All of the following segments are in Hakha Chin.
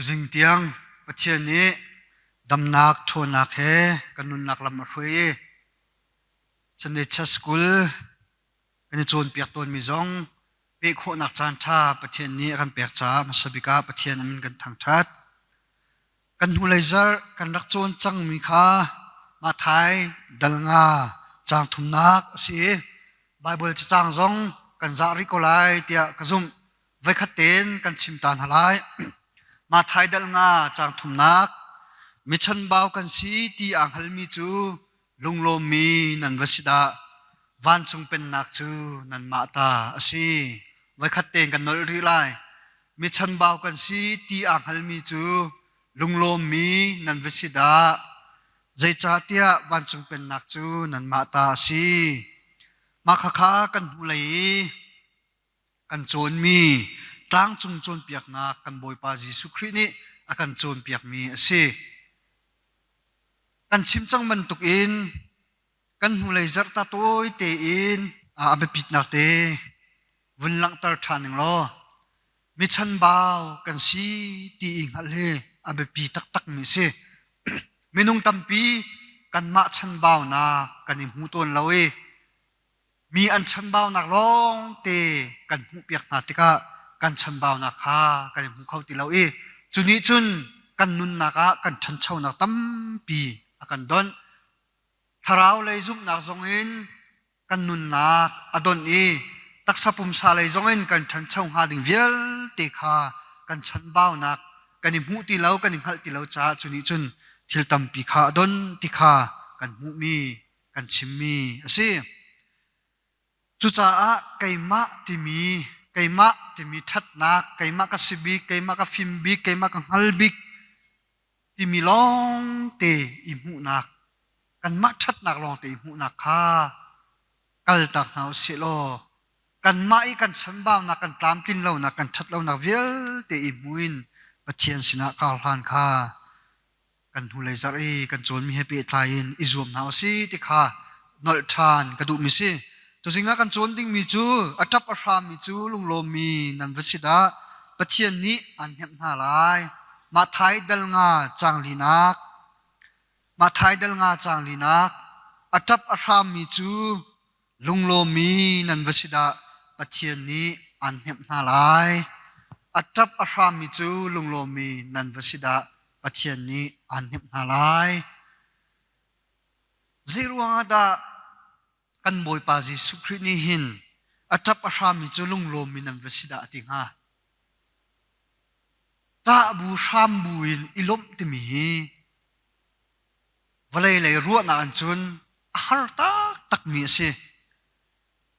Tuzing tiang Pathian nih damnak ṭhawnnak he kan nunnak lam a hruai i Sunday Church School kan i cawnpiak tawnmi zong peh khawhnak caan ṭha Pathian nih a kan pek caah hmasa bik ah Pathian a min kan thangṭhat. Kan hnulei zarh kan rak cawn cangmi kha Matthai dal nga caang thumnak a si i Baibal cacang zong kan zah rih ko lai tiah ka zumh. Voikhat tein kan chim ta hna lai. Matthai dal nga caang thumnak mi chanbau kan si ti aa hngalmi cu lunglawmmi nan va si dah. Vancung pennak cu nanmah ta a si. Voikhat tein kan nolh rih lai. Mi chanbau kan si ti aa hngalmi cu lunglawmmi nan va si dah. Zeicahtiah vancung pennak cu nanmah ta a si. Mah khakha kan hnulei i kan cawnmi tlangcung cawnpiaknak kan Bawipa Jesuh Khrih nih a kan cawnpiakmi a si. Kan chim cang bantukin kan hnulei zarh ta tawi tein a biapitnak te vun langhter ṭhan ning law mi chanbau kan si ti i hngalh hi a biapi taktakmi a si. Minung tampi kanmah chanbaunak kan i hmu tawn lo i mi an chanbaunak lawngte kan hmuhpiak hna tikah kan chanbaunak kha kan i hmu kho ti lo i cu nih cun kan nunnak ah kan ṭhanchonak tampi a kan donh. Thlarau lei zumhnak zongin kan nunnak a donh i taksa pumsa lei zongin kan ṭhancho hnga ding vialte kha kan chanbaunak kan i hmuh ti lo, kan i hngalh ti lo caah cu nih cun thil tampi kha a don ti kha kan hmuhmi kan chimmi a si. Cucaah keimah timi keimah timi ṭhatnak, keimah ka si bik, keimah ka fim bik, keimah ka hngal bik timi lawngte i hmuhnak, kanmah ṭhatnak lawngte i hmuhnak kha kaltak hna u sih law kanmah i kan chanbaunak, kan tlamtlin lonak, kan ṭhat lonak vialte i hmu in Pathian sinah karhlan kha kan hnulei zarh i kan cawnmi he pehtlai in i zuam hna usih ti kha nolh ṭhan ka duhmi si. Tuzing ah kan cawn dingmi cu a ṭap a hrammi cu lunglawmmi nan va si dah Pathian nih aan hnemh hna lai. Matthai dal nga caang linak Matthai dal nga caang linak a ṭap a hrammi cu lunglawmmi nan va si dah Pathian nih aan hnemh hna lai. A ṭap a hrammi cu lunglawmmi nan va si dah Pathian nih aan hnemh hna lai. Zei ruangah dah kan Bawipa Jesuh Khrih nih hin a ṭap a hrammi cu lunglawmmi nan va si dah a ti hnga? Ṭah bu hram bu in i lawmh timi hi vawlei lei ruahnak in cun a har taktakmi a si.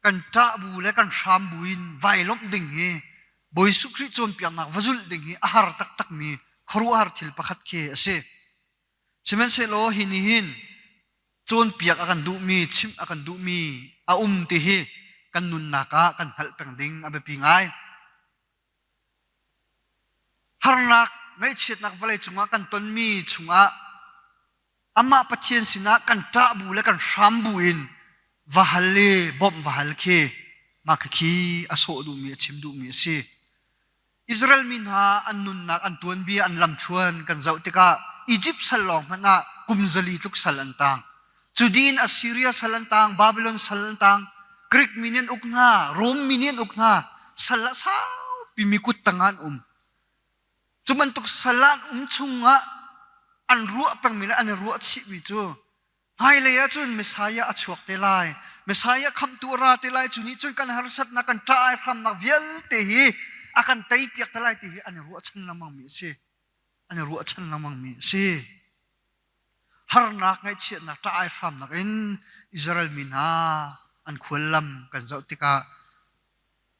Kan ṭah bu le kan hram bu in vai lawmh ding hi Bawi Jesuh Khrih cawnpiaknak va zulh ding hi a har taktakmi khuaruahhar thil pakhat khi a si. Sihmanhsehlaw hi nih hin cawnpiak a kan duhmi, chimh a kan duhmi a um ti hi kan nunnak ah kan hngalh peng ding a biapi ngai. Harnak, ngaihchiatnak vawlei cungah kan tonmi chungah amah Pathian sinah kan ṭah bu le kan hram bu in va hal i bawmh va hal khi mah khi a sawh duhmi, a chim duhmi a si. Israel mi hna an nunnak, an tuanbia, an lamthluan kan zoh tikah Egypt sal lawng hmanh ah kum zali tluk sal an tang. Cu dih in Assyria sal an tang, Babylon sal an tang, Greek mi nih an uk hna, Rom mi nih an uk hna, sal ah saupi mi kut tangah an um. Cu bantuk sal ah an um chungah an ruah pengmi le an i ruah chihmi cu Hmailei ahcun Messiah a chuak te lai. Messiah khamhtu a ra te lai. Cu nih cun kan harsatnak, kan ṭah ai hramnak vialte hi a kan teipiak te lai ti hi an i ruahchan lengmangmi a si. An i ruahchan lengmangmi a si. Harnak, ngaihchiatnak, ṭah ai hramnak in Israel mi hna an khuallam kan zoh tikah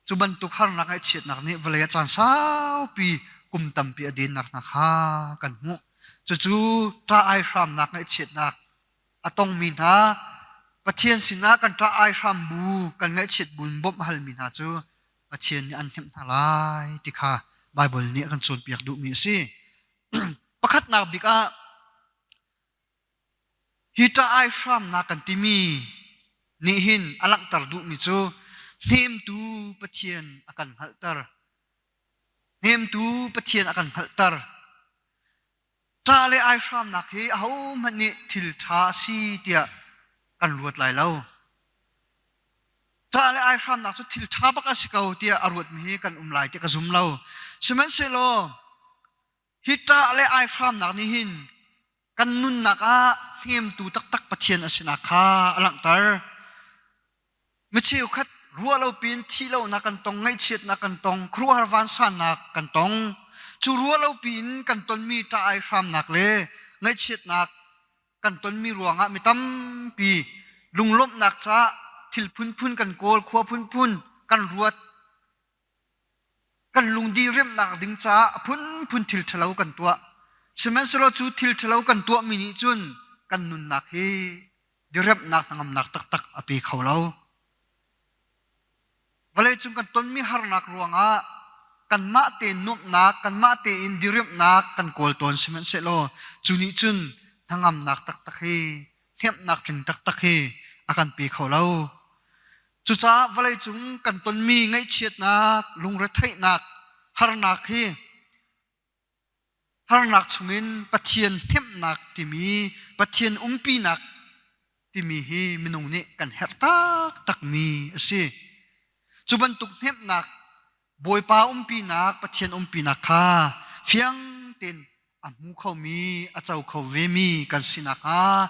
cu bantuk harnak ngaihchiatnak nih vawlei ah caan saupi kum tampi a dennak hna kha kan hmuh. Cucu ṭah ai hramnak ngaihchiatnak a tongmi hna Pathian sinah kan ṭah ai hram bu kan ngaihchiat bu in bawmh halmi hna cu Pathian nih an hnemh hna lai ti kha Baibal nih a kan cawnpiak duhmi a si. Pakhatnak bik ah Hi ṭah ai hramnak kan timi nih hin a langhter duhmi cu hnemtu Pathian a kan hngalhter. Hnemtu Pathian a kan hngalhter. Ṭah le aihramnak hi ahohmanh nih thil ṭha a si tiah kan ruat lai lo. Ṭah le aihramnak cu thil ṭha bak a si ko tiah a ruatmi hi kan um lai ti ka zum lo. Sihmanhsehlaw hi ṭah le aihramnak nih hin kan nunnak ah hnemtu taktak Pathian a sinak kha a langhter. Mi cheukhat ruah lo piin thih lonak kan tong, ngaihchiatnak kan tong, khuaruahhar vansannak kan tong. Cu ruah lo piin kan tonmi ṭah aihramnak le ngaihchiatnak kan tonmi ruangah mi tampi lunglawmhnak caah thil phunphun kan kawl, khua phunphun kan ruat, kan lungdi remnak ding caah a phunphun thil ṭhalo kan tuah. Sihmanhsehlaw cu thil ṭhalo kan tuahmi nih cun kan nunnak hi diremnak hnangamnak taktak a pe kho lo. Vawleicung kan tonmi harnak ruangah kanmah tein nuamhnak, kanmah tein diremnak kan kawl tawn sihmanhsehlaw cu nih cun hnangamnak taktak hi, hnemhnak tling taktak hi a kan pe kho lo. Cucaah vawleicung kan tonmi ngaihchiatnak, lungretheihnak, harnak hi Harnak chungin Pathian hnemhnak timi Pathian umpinak timi hi minung nih kan herh taktakmi a si. Cu bantuk hnemhnak Bawipa umpinak Pathian umpinak kha fiang tein a hmu khomi a co kho vemi kan si nakhnga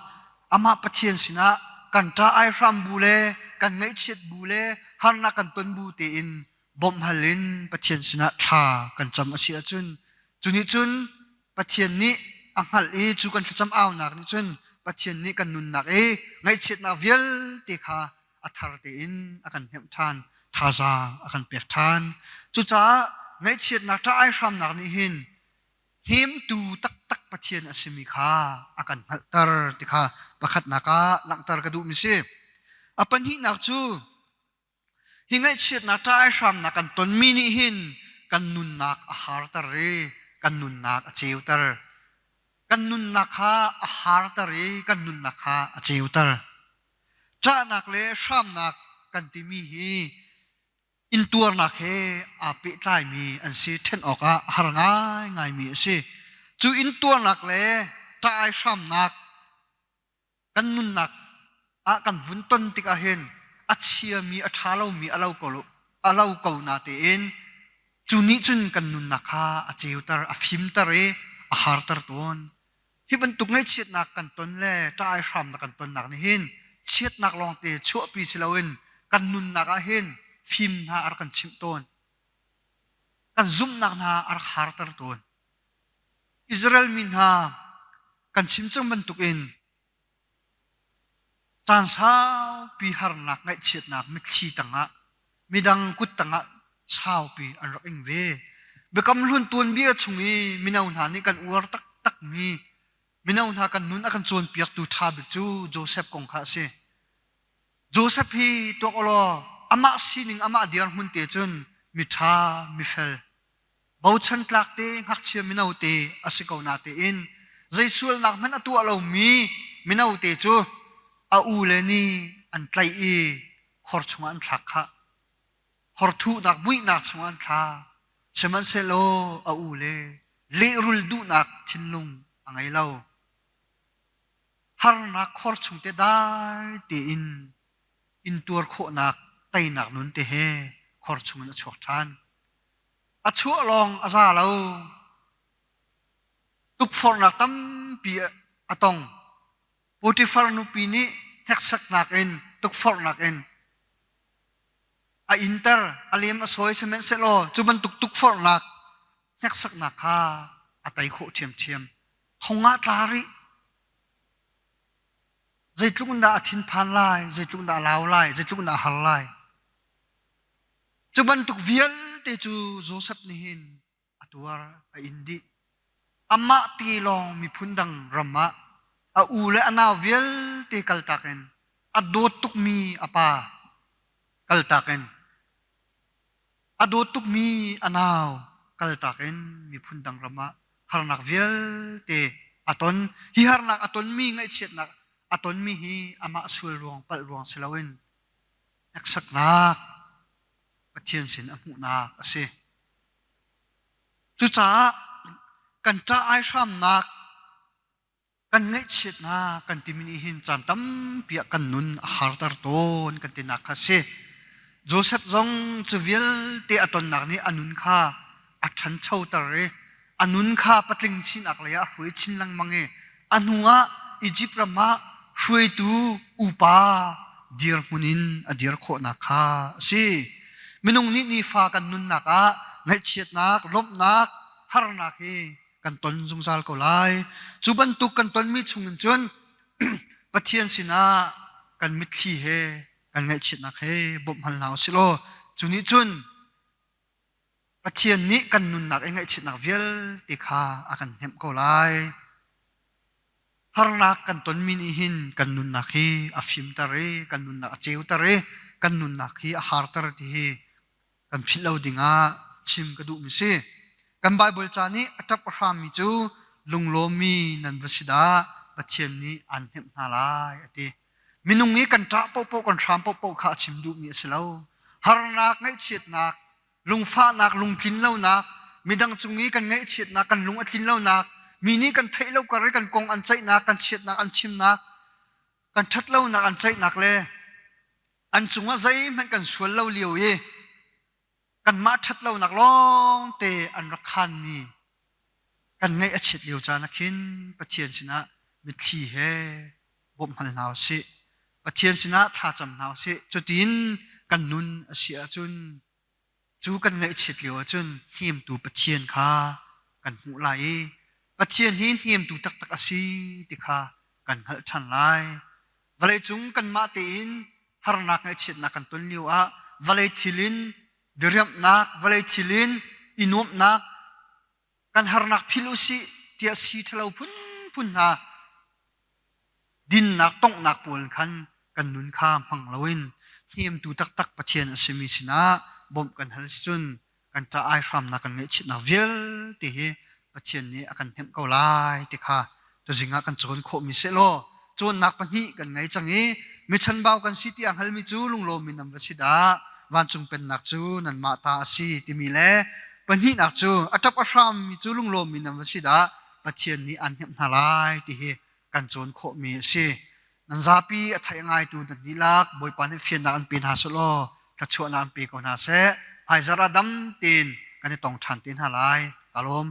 amah Pathian sinah kan ṭah ai hram bu le kan ngaihchiat bu le harnak kan ton bu tein bawmh hal in Pathian sinah thla kan cam a si ahcun cu nih cun Pathian nih a hngalh i cu kan thlacam aunak nih cun Pathian nih kan nunnak i ngaihchiatnak vialte kha a thar tein a kan hnemh ṭhan thazaang a kan pek ṭhan. Cucaah ngaihchiatnak ṭah ai hramnak nih hin hnemtu taktak Pathian a simi kha a kan hngalhter ti kha pakhatnak ah langhter ka duhmi si. A pahnihnak cu Hi ngaihchiatnak ṭah-ai-hramnak kan tonmi nih hin kan nunnak a harter i kan nunnak a ceuter. Kan nunnak kha a harter i kan nunnak kha a ceuter. Ṭahnak le hramnak kan timi hi intuarnak he aa pehtlaimi an si. Ṭhen awkah a har ngaingaimi a si. Cu intuarnak le ṭah-ai-hramnak kan nunnak ah kan vun ton tikah hin a chiami a ṭha lomi a lo ko a lo ko na tein cu nih cun kan nunnak kha a ceuter a fimter i a harter tawn. Hi bantuk ngaihchiatnak kan ton le ṭah-ai hramnak kan tonnak nih hin chiatnak lawngte chuahpi si loin kan nunnak ah hin fim hna a rak kan chimh tawn, kan zumhnak hna a rak harter tawn. Israel mi hna kan chim cang bantukin caan saupi harnak ngaihchiatnak mitthli tangah midang kut tangah saupi an rak ing ve. Biakam Hlun tuanbia chung i mino hna nih kan uar taktakmi mino hna kan nun a kan cawnpiaktu ṭha bik cu Joseph kong kha a si. Joseph hi tuak law amah sining amah dirhmun te cun miṭha mifel Bochan tlak te ngakchia mino te a si ko natein zei sualnak hmanh a tuah lomi mino te cu a u le nih an tlaih i khor chungah an thlak khah. Khor thuhnak muihnak chungah an thla. Sihmanhsehlaw a u le lehrul duhnak thinlung a ngei lo. Harnak khor chung te dai tein intuar khawhnak teinak nun te he khor chungin a chuak ṭhan. A chuah lawng a za lo. Tukforhnak tampi a tong. Potifar nupi nih hneksaknak in tukforhnak in a inter, a lem a sawi sihmanhsehlaw cu bantuk tukforhnak hneksaknak kha a tei khawh ṭhiamṭhiam. Thong ah tla rih. Zeitluk in dah a thinphan lai, zeitluk in dah a lau lai, zeitluk in dah a har lai. Cu bantuk vialte cu Josef nih hin a tuar, a in dih. Amah te lawng miphun dang ram ah a u le a nau vialte kaltak in a dawt tukmi a pa kaltak in a dawt tukmi a nau kaltak in miphun dang ram ah harnak vialte a ton. Hi harnak a tonmi ngaihchiatnak a tonmi hi amah sual ruang palh ruang si loin hneksaknak Pathian sin a hmuhnak a si. Cucaah kan ṭah ai hramnak. Kan ngaihchiatnak kan timi nih hin caan tampi ah kan nun a harter tawn kan tinak kha a si. Joseph zong cu vialte a tonnak nih a nun kha a ṭhanchoter i a nun kha patling sinak lei ah a hruai chin lengmang i a hnu ah Izipt ram ah hruaitu upa dirhmun in a dir khawhnak kha a si. Minung nih nifa kan nunnak ah ngaihchiatnak, lawmhnak, harnak hi kan ton zungzal ko lai. Cu bantuk kan tonmi chungin cun Pathian sinah kan mitthli he kan ngaihchiatnak he bawmh hal hna usih law cu nih cun Pathian nih kan nunnak i ngaihchiatnak vialte kha a kan hnemh ko lai. Harnak kan tonmi nih hin kan nunnak hi a fimter i kan nunnak a ceuter i kan nunnak hi a harter ti hi kan philh lo dingah chim ka duhmi si. Kan Baibal ca nih a ṭap a hrammi cu lunglawmmi nan va si dah Pathian nih aan hnemh hna lai a ti. Minung i kan ṭah paohpaoh kan hram paohpaoh kha a chim duhmi a si lo. Harnak, ngaihchiatnak, lungfahnak, lungtlinlonak, midang cung i kan ngaihchiatnak, kan lung a tlinlonak, mi nih kan theih lo kar i kan kong an ceihnak, kan chiatnak an chimnak, kan ṭhatlonak an ceihnak le an cungah zeihmanh kan sual lo lio i kanmah ṭhatlonak lawngte an rak khanmi kan ngaih a chiat lio caan ah khin Pathian sinah mitthli he bawmh hal hna usih. Pathian sinah thlacam hna usih. Cutin kan nun a si ahcun cu kan ngaihchiat lio ahcun hnemtu Pathian kha kan hmuh lai i Pathian hi hnemtu taktak a si ti kha kan hngalh ṭhan lai. Vawleicung kanmah tein harnak ngaihchiatnak kan ton lio ah vawlei thil in diriamhnak, vawlei thil in i nuamhnak, kan harnak philh usih tiah si ṭhalo phunphun hna dinnak tonghnak pawl khan kan nun kha hmang loin hnemtu taktak Pathian a simi sinah bawmh kan hal sicun kan ṭah ai hramnak kan ngaihchihnak vialte hi Pathian nih a kan hnemh ko lai ti kha tuzing ah kan cawn khawhmi sehlaw cawnnak pahnih kan ngei cang i mi chanbau kan si ti a hngalmi cu lunglawm in nan va si dah vancung pennak cu nanmah ta a si timi le pahnihnak cu a ṭap a hrammi cu lunglawm in nan va si dah Pathian nih aan hnemh hna lai ti hi kan cawn khawhmi a si. Nan zapi a theih ngaitu nan dihlak Bawipa nih fiannak an pe hna selaw thluachuahnak an pe ko hna seh. Hmaizarh ah dam tein kan i tong ṭhan te hna lai. Ka lawm.